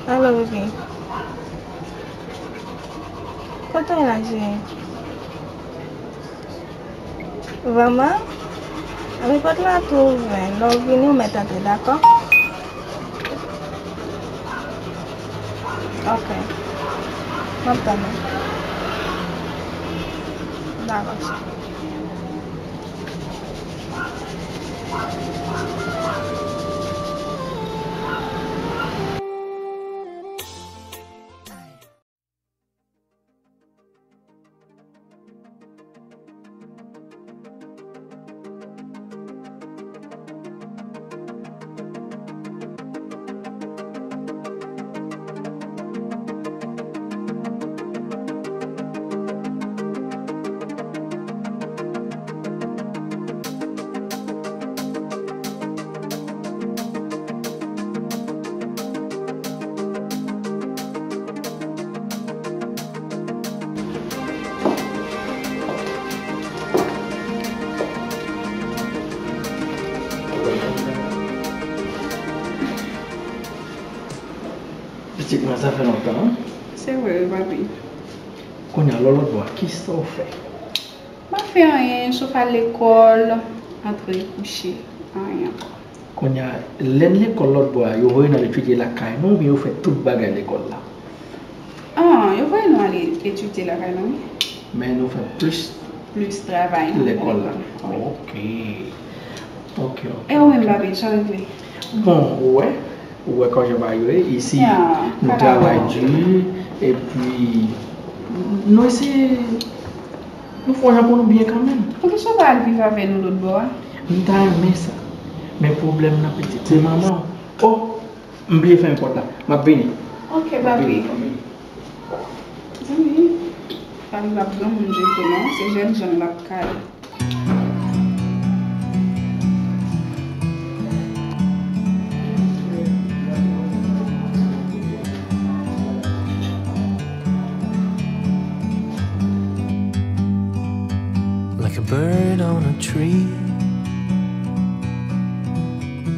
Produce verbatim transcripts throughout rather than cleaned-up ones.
Alo, bebe. Kote w la, cheri? Vrèman? Anben, pòt la tou ouvè. Lè w vini, w mèt antre, dakò? Ok. M ap tann ou. Dakò, cheri. Pitit mwen, sa fè lontan, an? Se vre, wi, papi. Kounye a, lò lòt bò a, kisa w fè? M pa fè anyen, sof al lekòl, antre, kouche. Anyen ankò. Kounye a, lè n lekòl lòt bò a, yo voye n al etidye lakay nou, oubyen yo fè tout bagay lekòl la? Ah, yo voye nou al etidye lakay nou, wi. Men nou fè plis. Plis travay nan lekòl la. Wi. Ok. Ok, ok. E ou menm, papi, sa w regle? Bon, ou wè, ou wè kòman bagay yo ye. Isi, nou travay di, epi nou eseye, nou fè yon jan pou nou byen kanmenm. Poukisa w pa al viv avè nou lòt bò a? M ta renmen sa. Men pwoblèm nan, pitit, se manman w. Oh, m bliye fèmen pòt la. M ap vini. Ok, papi. M ap vini. Zanmi, pa gen l ap granmoun byen tou non, se jèn jan l ap kale. Like a bird on a tree.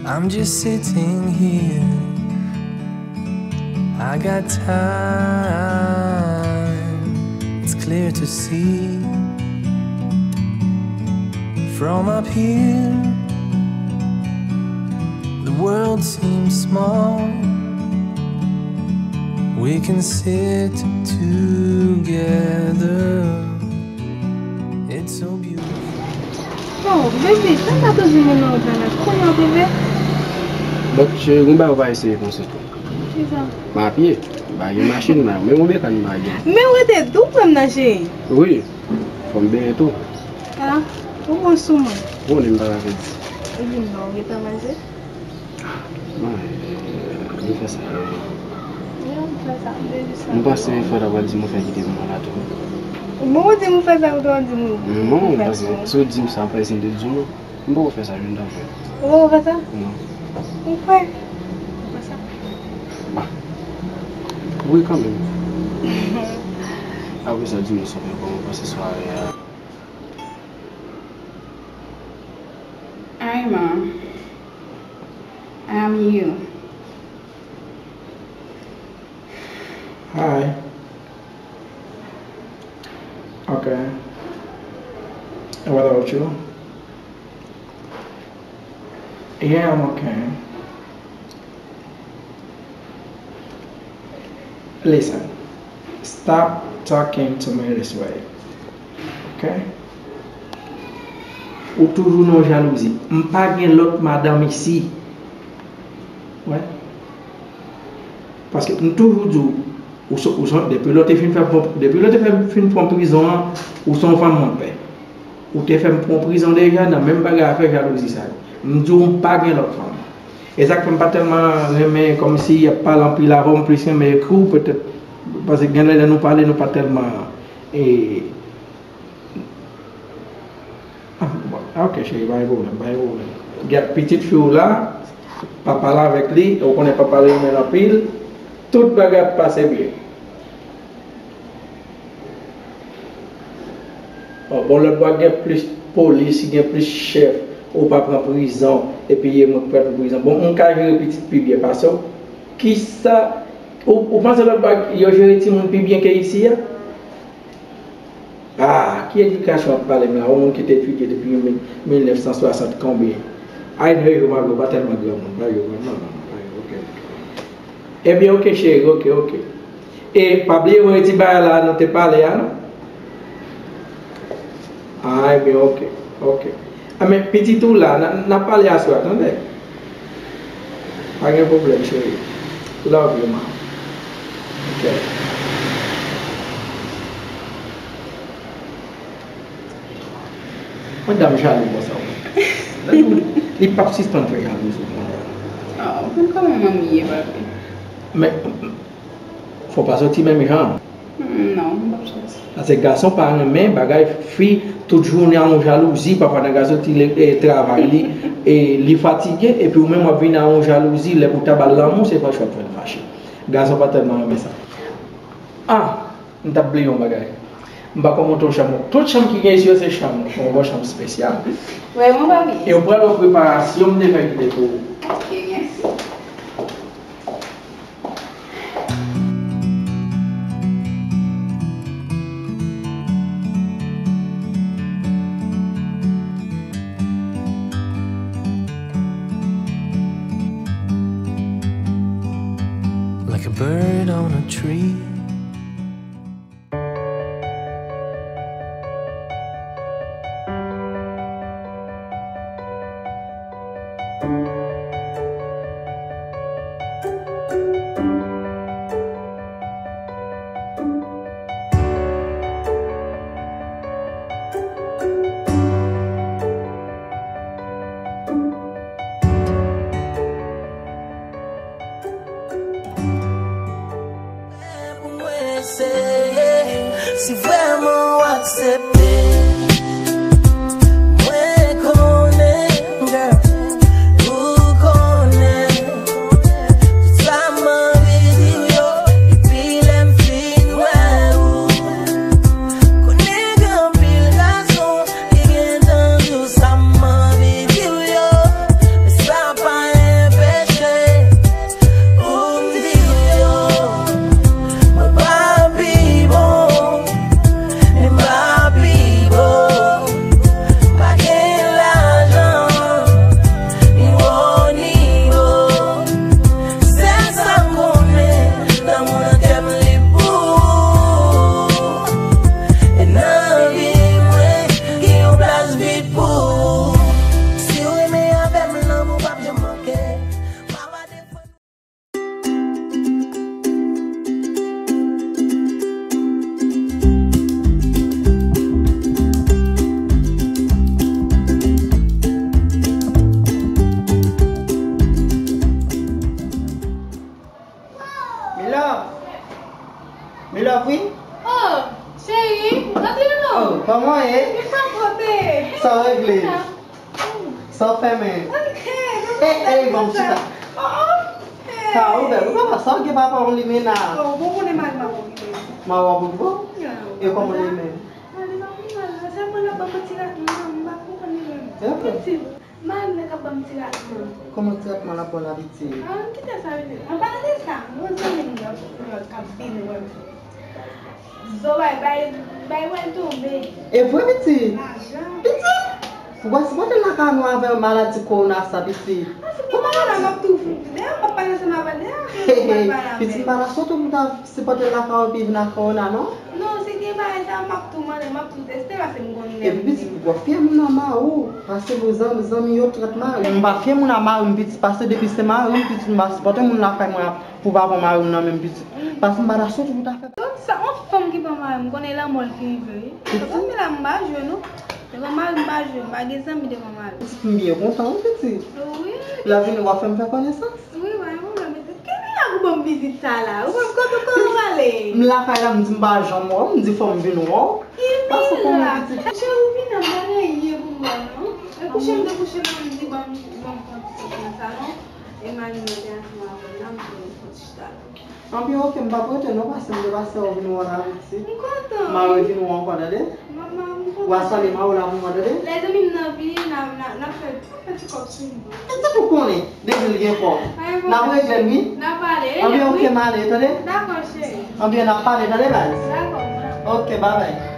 I'm just sitting here. I got time, it's clear to see. From up here, the world seems small. We can sit together. It's so beautiful. Oh, bebe, sa sa toujou mennen w nan wout la la? Kounye a w rive? Bon, cheri, gon bagay ou pa eseye panse tou. Kisa? M a pye, m pa gen machin, m pa, menm yon bekàn m pa gen. Men w rete dou pran m nan, cheri. Wi, fò m benyen tou. Ah, ou bon sou mwen. Bon, m pa ka fè di. Epi non, ou gentan manje? Bon, nou fè sa. Wi, nou fè sa, m te jis... M panse fò ta pral di m ou fè kite m la tou. Bon, ou di m ou fè sa, ou ta di m ou... Non, ou fè paske sa. Si w di m sa, apre si m te di w non. M poko fè sa, jwenn tanpri. Ou poko fè sa? Non. Ou kwè? Ou kwè sa? Ba. Wi, kanmenm. Apre sa, di m sa, kòman w pase sware a? Hi, Mom. I'm you. Hi. Okay. And what about you? Yeah, I'm okay. Listen, stop talking to me this way. Ok? Ou toujou nan jalouzi. M pa gen lòt madanm isi. Wè. Paske m toujou di w, ou se, ou se, depi lè w te fin fè, depi lè w te fè, fin pran prizon an, ou se yon fanm mwen pè. Ou te fè m pran prizon deja nan menm bagay afè jalouzi sa yo. M di w m pa gen lòt fanm. E sa k fè m pa tèlman renmen kòmsi y ap pale anpil avè w, m plis renmen ekri w petèt. Paske gen lè lè nou pale, nou pa tèlman, e, ah, bon, ah, ok, cheri, pa gen pwoblèm, pa gen pwoblèm. Gad pitit fi w la, pa pale avèk li, ou konnen papa renmen l anpil, tout bagay ap pase byen. Bon, bon, lòt bò gen plis polis, gen plis chèf, ou pa pran prizon, epi e mwen k pral pran prizon. Bon, m ka jere pitit pi byen pase w. Kisa, ou, ou panse lòtbò yo jere timoun pi byen ke isi a? Ah, ki edikasyon w ap pale m la? Yon moun ki te etidye depi mil, mil nèf san swasant konbyen? Ay, nou jwe m avè w, pa tèlman granmoun, pa jwe, non, non, non, pa jwe, ok, ok. Ebyen, ok, cheri, ok, ok. E pa bliye mwen ti bagay la nou te pale a, non? Ah, ebyen, ok, ok. Ah, men pitit ou la, n a, n a pale aswè, tande? Pa gen pwoblèm, cheri. Love you, man. Ok. Yon dam jalou konsa, wi. Li p ap sispann fè jalouzi, konnen. Ah, ou konn kòman manmi ye, papi. Men, fò pa soti menm jan. Hmm, non, m p ap soti. Paske gason pa renmen bagay fi tout jounen a yon jalouzi, papa nan gason ti le, e, travay li, e, li fatige, epi ou menm w ap vin a yon jalouzi, lè pou ta ba l lanmou, se fòs w ap fè l fache. Gason pa tèlman renmen sa. Ah! M t ap bliye yon bagay. M pa konn montre w chanm ou. Tout chanm ki gen isi yo se chanm ou. Yon bon chanm espesyal. Vrèman, papi? E w pral wè preparasyon m te fè kite pou ou. Ok, mèsi. Like a bird on a tree. Pou mwen eseye, si vrèman w aksepte. Mwen konnen, girl, ou konnen tout sa m anvi di w yo, epi lè m fin wè ou. Konnen gen anpil gason ki gentan di w sa m anvi di w yo, men sa pa enpeche ou m di w yo. Mwen pa pi bon, ni m pa pi bo, m pa gen lajan, ni wo ni bo. Sèl sa m konnen, lanmou nan kè m li pou ou. E nan vi mwen, gen yon plas vid pou ou. Si w renmen avè m, lanmou p ap janm manke. Papa te fè Mila! Mila, wi? Oh, cheri, antre non. Oh, kòman w ye? Mwen pa pote. Sa w regle? Sa w fèmen? Ok. Ey, ey, ban m chita. Oh, oh. Sa ouvè. Ou pa sa w gen papa w limen la. Oh, bon, konnen mari m ap okipe. Mari w ap okipe w? E kòman li menm? Mari m ap mal la. Sèlman l ap ban m ti rat mwen, m pa konprann li menm. E vre? Pitit. Mari m nan k ap ban m ti ratman. Kòman ti ratman l ap ba w labitid? Ah, kite sa, pitit. An palan de sa, yon zanmi m nan, nan k ap vini wè m. Zoray bay, bay wè l tonbe. E vre, pitit? Lajan. Pitit? Ou pa sipote l lakay nou avè maladi kowona sa, pitit. Ah, se kòman la m ap tou fou. Dayè, m p ap pale ansanm avè l. Dayè, m p ap pale avè l. Pitit, m pa ta sot ou pou ta sipote l lakay ou epi vin ak kowona, non? Non, se gen bagay sa, m ap tou mande, m ap tou teste, paske m konn nèm. Epi pitit, ou pa fye moun nan mari w, paske pou zanmi, zanmi yo trèt mari w. M pa fye moun a mari m, pitit, paske depi se mari m, pitit, m pa sipòte moun lakay mwen ap, pou pa pran mari m nan menm, pitit. Paske m pa ta sot ou pou ta fè. Tout sa, yon fanm ki pran mari m, konnen lanmò l ki rive, wi. Pitit. Zanmi la, m pa jwe, non. Devan mari m, m pa jwe, m pa gen zanmi devan mari m. Pitit, m byen kontan, wi, pitit. Wi. Lè vini, w a fè m fè konesans. Wi, pa gen pwoblèm, pitit. Ki mirak ou ban m vizit sa la? Ou konn kote, kote w ale? M lakay la, m di m pa janm wè w, m di fò m vin wè w. Ki mirak? Cheri, ou vin nan bagay ye pou mwen, non? E kouche m te kouche la, m di ban m, ban m pran ti sot nan salon. E mari mwen te ansanm avè l la, m te fon chita. Anpi oke, m p ap rete non, paske m te pase w vin wè w la isit. M kontan. M a revin wè w ankò, tande? Manman, m kontan. W a salye mari w la pou mwen, tande? Lè zanmi m nan vini, n a, n a, n a fè, n a fè ti kòb sou nou. Èske ou konnen, depi l gen kòb, n ap regle l, wi. N a pale. Anpi oke, m ale, tande? Dakò, cheri. Anpi n ap pale, tande, baz? Dakò, dakò. Oke, babay. Bay.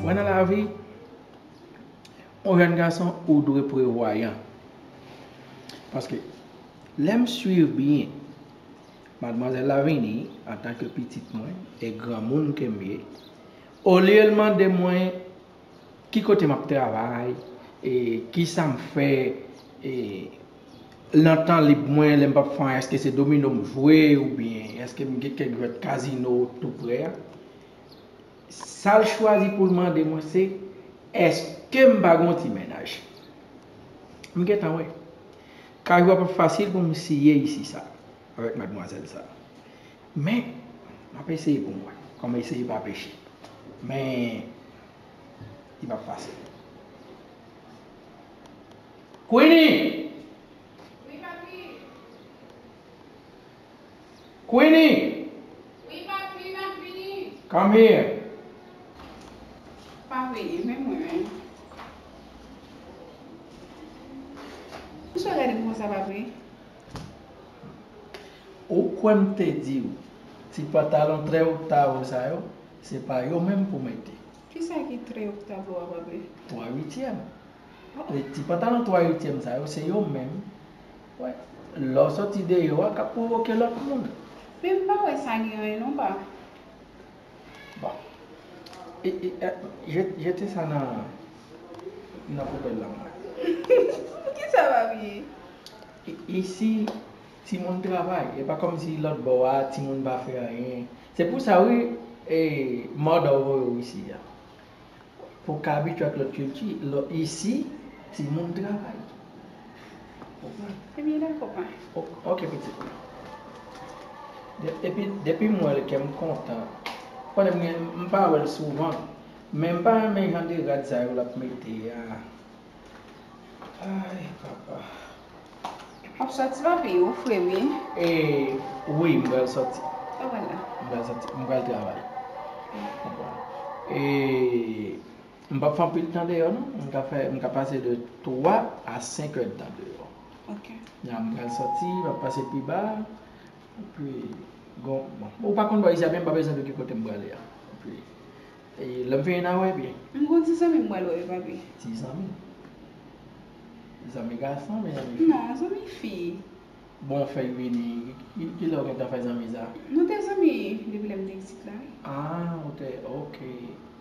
Wè, nan lavi, yon jèn gason, ou dwe prevwayan. Paske lè m swiv byen, madmwazèl la vini antanke pitit mwen e granmoun ke m ye, olye l mande mwen ki kote m ap travay, e kisa m fè, e nan tan lib mwen, lè m p ap fè anyen, èske se domino m jwe oubyen èske m gen kèk jwèt kazino tou prè a? Sa l chwazi pou l mande mwen se, èske m pa gen yon ti mennaj? M gentan wè. Kay yo ap fasil pou m siye isi sa, avèk madmwazèl sa. Men, m ap eseye pou m wè. Kòm eseye pa peche. Men, li p ap fasil. Queenie! Wi, papi. Queenie! Wi, papi, m ap vini. Come here. Pa vre, men mwen menm. Ou sou gade m konsa, papi? Ou kwè m te di w, ti pantalon trè oktavo sa yo, se pa yo menm pou mete. Kisa ki trè oktavo a, papi? Twa uityèm. E ti pantalon twa uityèm sa yo, se yo menm, wè, lè w soti deyò a, k ap pwovoke lòt moun. Men m pa wè sa gen anyen non, pa. Bon. E, e, e, je-, jete sa nan, nan poubèl la, mwen. Kisa, papi? I-, isi, timoun travay. E pa kòmsi lòt bò a, timoun pa fè anyen. Se pou sa, wi, e, mòd a w voye w isi a. Pou w ka abitye ak lòt kilti, lò-, isi, timoun travay. Ebyen, dakò, pa. O-, oke, pitit mwen. De-, epi, depi m wè l, kè m kontan. Konnen m gen, m pa wè l souvan, men m pa renmen jan de rad sa yo l ap mete a. Ay, papa. W ap sòti, papi, ou fre, wi. E, wi, m pral sòti. Sa w pral la? M pral sòti, m pral travay. Konprann. E, m p ap fè anpil tan deyò, non. M ka fè, m ka pase de twa a senk èdtan deyò. Ok. Ya, m pral sòti, m ap pase pi ba. Epi, bon, bon. Ou pa konn bò isi a, men m pa bezwen di w ki kote m prale a. Epi, e, lè m vini, n a wè byen. M gon ti zanmi m pral wè, papi. Ti zanmi? Zanmi gason oubyen zanmi fi? Non, zanmi fi. Bon, fè l vini. Ki, ki, kilè w gentan fè zanmi sa? Nou te zanmi depi lè m te pitit la, wi. Ah, ou te, ok.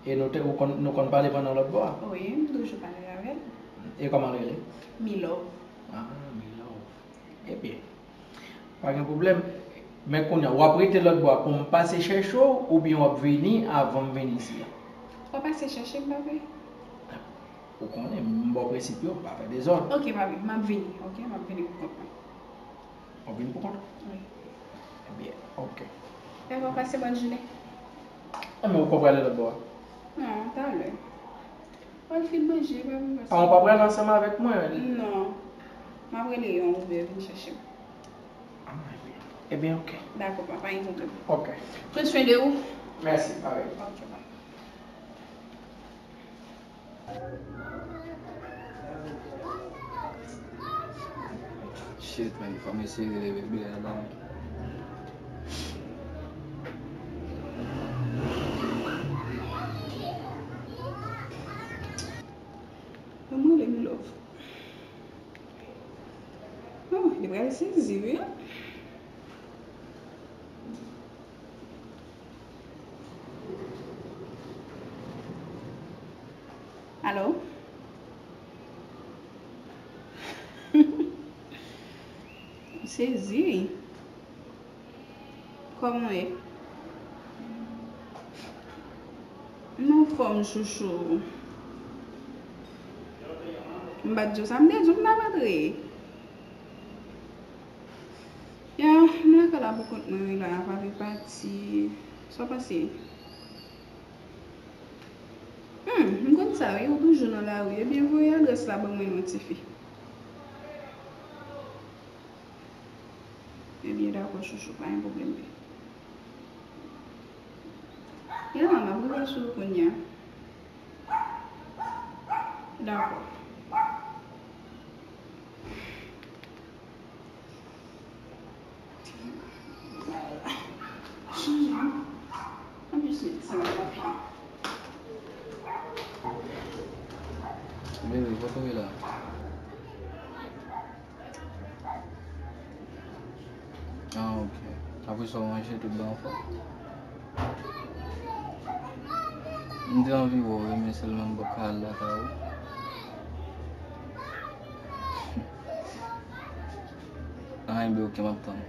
E nou te, ou konn, nou konn pale pandan lòt bò a? Wi, m toujou pale avè l. E kòman l rele? Milove. Ah, Milove. Ebyen, pa gen pwoblèm. Men kounye a, w ap rete lòt bò a pou m pase chèche w, oubyen w ap vini avan m vin isi a? W ap pase chèche m, papi. Ou konnen, m ba w prensip yo, m pa fè dezòd. Ok, papi, m ap vini, ok? M ap vini pou kont mwen. W ap vini pou kont ou? Wi. Ebyen, ok. Dakò, pase bòn jounen. Enben, ou poko prale lòt bò a? Non, talè. Al fin manje, pa vin pase. Ah, ou pa pral ansanm avèk mwen? Non. M ap rele yon Uber vin chèche m. Ah, ebyen, ebyen, ok. Dakò, pa, pa gen pwoblèm. Ok. Pran swen de ou. Mèsi, parèy. Ok, bye. Shit, man, fò m eseye rele bebe a la. Ban m rele Milove. Oh, li pral sezi, wi. Alo? M sezi. Kòman w ye? M anfòm, chouchou. M pa t di w sa, m te di w m t ap antre. Ya, m lakay la pou kont mwen, wi, la, pa vle pati. Sa w panse? Hmm, m konn sa, wi, ou toujou nan lari. Ebyen, voye adrès la ban mwen non, tifi. Ebyen, dakò, chouchou, pa gen pwoblèm, wi. Ya, m ap rive sou ou kounye a. Dakò. Chanje, non? Ann jis met sa la rapid. Bebe, kote w ye la? Ah, ok. Apre sa w manje, tout bagay anfòm? M te anvi wè w, wi, men sèlman m pap ka al lakay ou. Ah, enben, ok, m ap tann.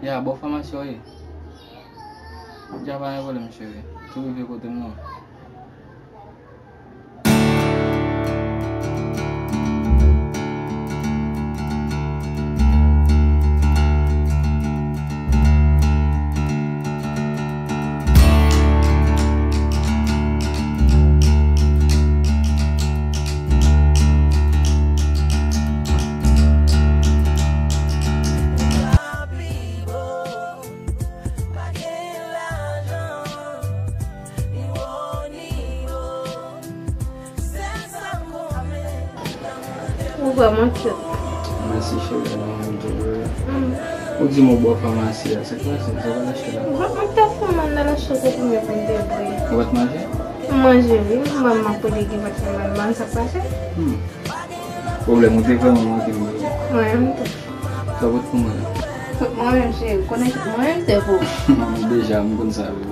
Ya, bò famasi a w ye? Ya, pa gen pwoblèm, cheri. Tou rive kote m nan. Ou vrèman cute. Mèsi, cheri, mwen menm tou, bebe. Mm. Ou di m ou bò famasi a, sa k pase? Sa w al achte la? Bon, mwen te fè mal nan achte pou mwen pou m te bwè. Ou pa t manje? M manje, wi. Mwen, m ap rele gen vant fè mal, mwen, sa k pase? Hmm. Pwoblèm, ou te vrèman manke m, bebe. Mwen menm tou. Sa w pot pou mwen? Tout mwen menm, cheri. Konnen tout mwen menm, se pou ou. Deja, m konn sa, bebe.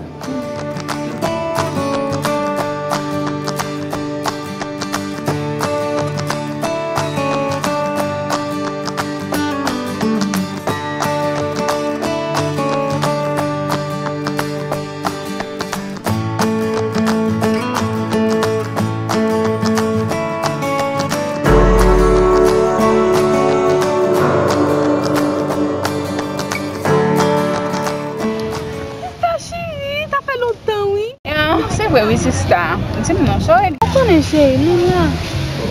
Sista cheri, sa fè lontan, wi. Ah, se vre, wi, sista. Di m non, sa w ye? Ou konnen, cheri, nou la.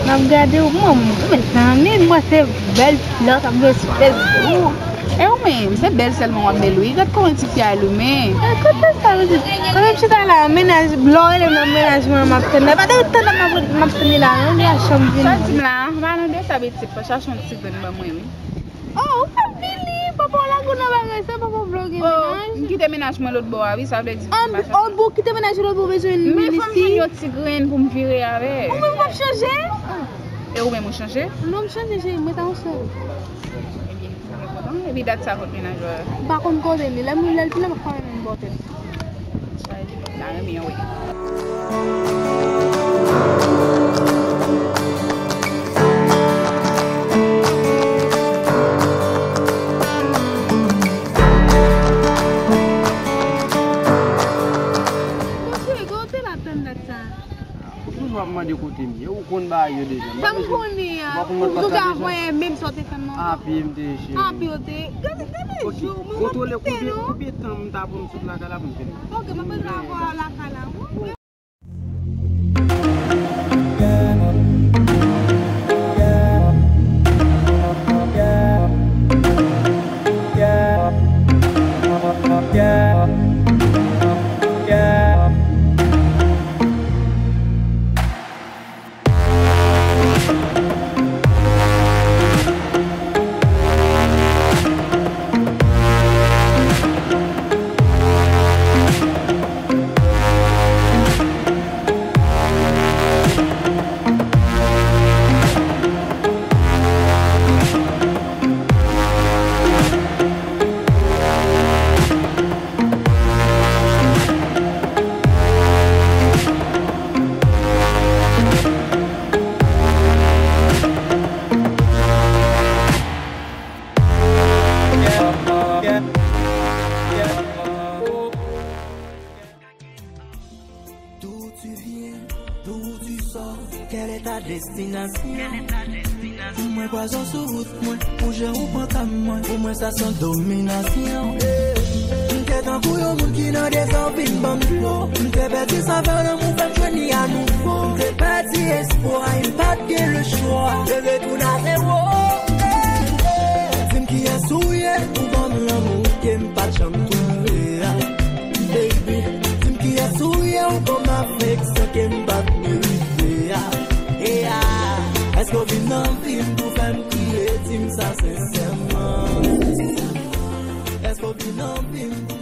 N ap gade w. Mwen, mwen, zanmi, mwen se bèl flè k ap vin sou Facebook. E ou menm, se bèl sèlman w ap bèl, wi. Gad kòman ti fi a limen. E, kote sa vle di? Kote m chita la, mennaj, lè w rele m nan mennaj mwen, m ap tann. E pa de tann m ap, m ap tann li la, non, li a chanm vini. Sa w di m la, pa nan de sa, Beti, pa chache yon ti grenn ban mwen, wi. Oh, ou pa vini, papa w lage w nan bagay sa, papa w vle w gen mennaj. Oh, m kite mennaj mwen lòt bò a, wi, sa vle di. An, oh, bon, kite mennaj ou lòt bò, bezwen vin isi. Men fò m jwenn yon ti grenn pou m vire avè. Ou menm w ap chanje? E ou menm ou chanje? Non, m chanje, cheri, mwen ta yon sèl. Ebyen, mwen kontan. Epi dat sa kot mennaj ou a? M pa konn kote li. Lè m, lè l vini, m ap fè menm bòtè. Sa, m ta renmen wè. Bon, cheri, kote l ap tann dat sa? Ou toujou ap mande kote m ye. Ou konn bagay yo deja. Sa m konnen an. Ou pa konn mwen pase deja. Ou toujou ap voye menm sa w te fè m nan. A pye m te ye, cheri. A pye w te ye. Gade, gade jou, mwen pa koute non. Konbyen tan m ta pran m sot lakay la pou m fè l? Ok, m ap rete avè w lakay la, wi. D'où tu viens, d'où tu sors, quelle est ta destination? Mwen pwazon sou wout mwen, pou jan ou pran ka mwen, pou mwen sa se yon dominasyon. Eh, m te tankou yon moun ki nan dezòd, vin ban m dlo. M te pèdi savè lanmou, fè m jwenn li anouvo. M te pèdi espwa, m pa t gen le chwa. Te retounen a zewo. Eh, eh, di m kiyès ou ye, ou ban m lanmou ke m pa t janm twouve a. Baby, di m kiyès ou ye, ou ban m afeksyon ke m pa t merite a. E a, èske w vin nan vi m pou fè m kriye? Di m sa sensèman. Èske w vin nan vi m pou